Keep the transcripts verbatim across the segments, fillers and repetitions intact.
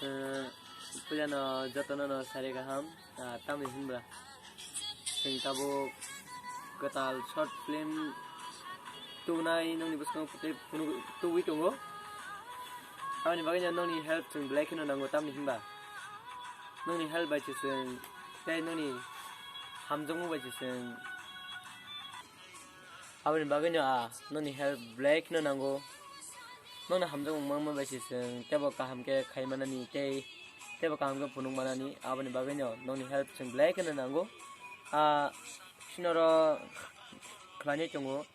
Eh, puilano jotono no sari kaham, ah, tamni hinba. Chwng tabuk kwtal short film tubunai nongni bwskango tei phunuk tubui tongo. Aboni bagwino nongni help chwng belai kheno nango, tamni hinba nongni help bai se chwng tei nongni hamjakmung bai se chwng. Aboni bagwino a nongni help belai kheno nango. Nongni hamjakmung mangma bai se chwng teibo kaham khe khai manani tei teibo kaham khe phunuk manani. Aboni bagwino nongni help chwng belai kheno nango. A sinoro khlainai tongo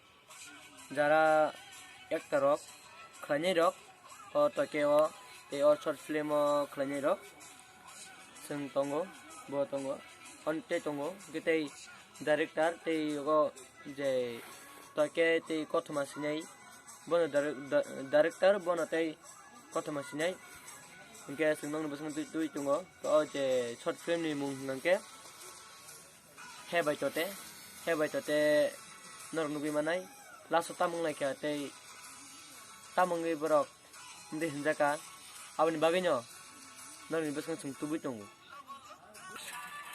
jara actor rok, khlainai rok, o toke o tei o short film o khlainai rok chwng tongo, bo tongo, on tei tongo, hwnkhe tei director tei o je toke tei kothoma sinai, bono dire-, da-, director bono tei kothoma sinai, hwnkhe chwng nongni bwskango twi, twi tongo, o je short film ni mung hwnkhe. He bai tote, he bai tote norok nugwi manai, last o tamung lai kha tei tamungwi borok wngwi hinjaka, aboni bagwino norokni bwskango chwng tubui tongo.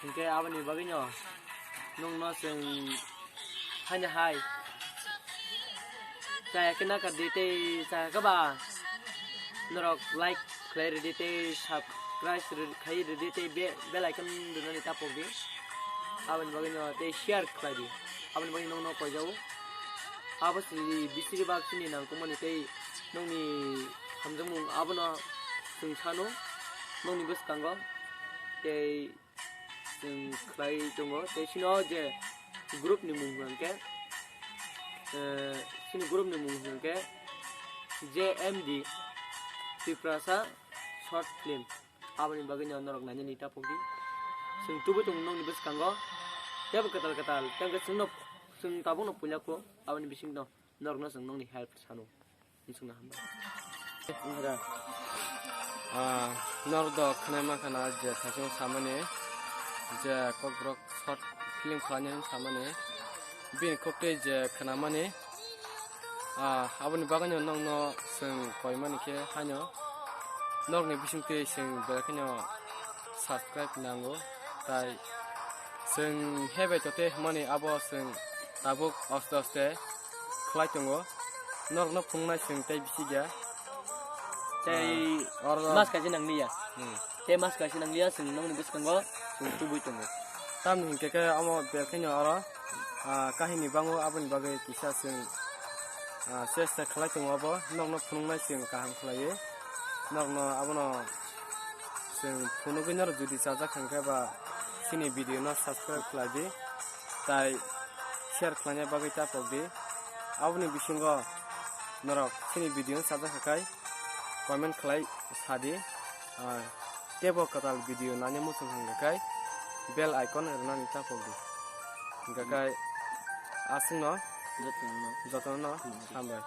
Hinkhe aboni bagwino nongno chwng haino hai chaya khe nakar di tei chaya khe ba norok like khlai rwdi tei subscribe rw-, khai rwdi tei be-, bell icon rwnani tapokdi. Aboni bagwino tei share khlaidi. Aboni bagwino nongno koijago. Abo se bisiri bak chini nangkukmani tei nongni hamjakmung abono chwng sano nongni bwskango tei chwng khlai tongo. Tei chini o je group ni mung hwnkhe, eh, chini group ni mung hwnkhe J M D Tiprasa Short Film. Aboni bagwino norok nainani tapokdi. Chwng tubui tongo nongni bwskango. Teibo kwtal kwtal, tei hwnkhe chwngno, chwng tabukno puila kho, aboni bisingno norokno chwng nongni help sano. Wngkha. Ah, norok do khwnai mankha na je thaichung samani je kokborok short film khlainai samani bini koktwi je khwnamani, ah, aboni bagwino nongno chwng koimani khe haino norokni bisingtwi chwng belai kheno subscribe nango, tai chwng hebai tote hwnmani abo chwng tabuk aste aste khlai tongo. Norokno phunuknai chwng tei bisi ya. Tei ah, oro mas kaisa nangliya. Hmm. Tei mas kaisa nangliya, chwng nongni bwskango chwng tubui tongo. Tamni hinkhe khe omo belkhaino oro, ah, kahini bango, aboni bagwi kisa chwng, ah, chesta khlai tongo abo. Nokno phunuknai chwng kaham khlaiwi. Nokno abono chwng phunugwi norok jodi chajak hwnkhe ba chini video no subscribe khlai di. Tai share khlaina bagwi ta pok di. Aboni bisingo norok chini video no chajak kha khai comment khlai sa di. Ah, teibo kwtal video nani muchung hwnkha khai bell icon rwnani ta pok di. Hwnkha khai aswkno jotono jotono hambai.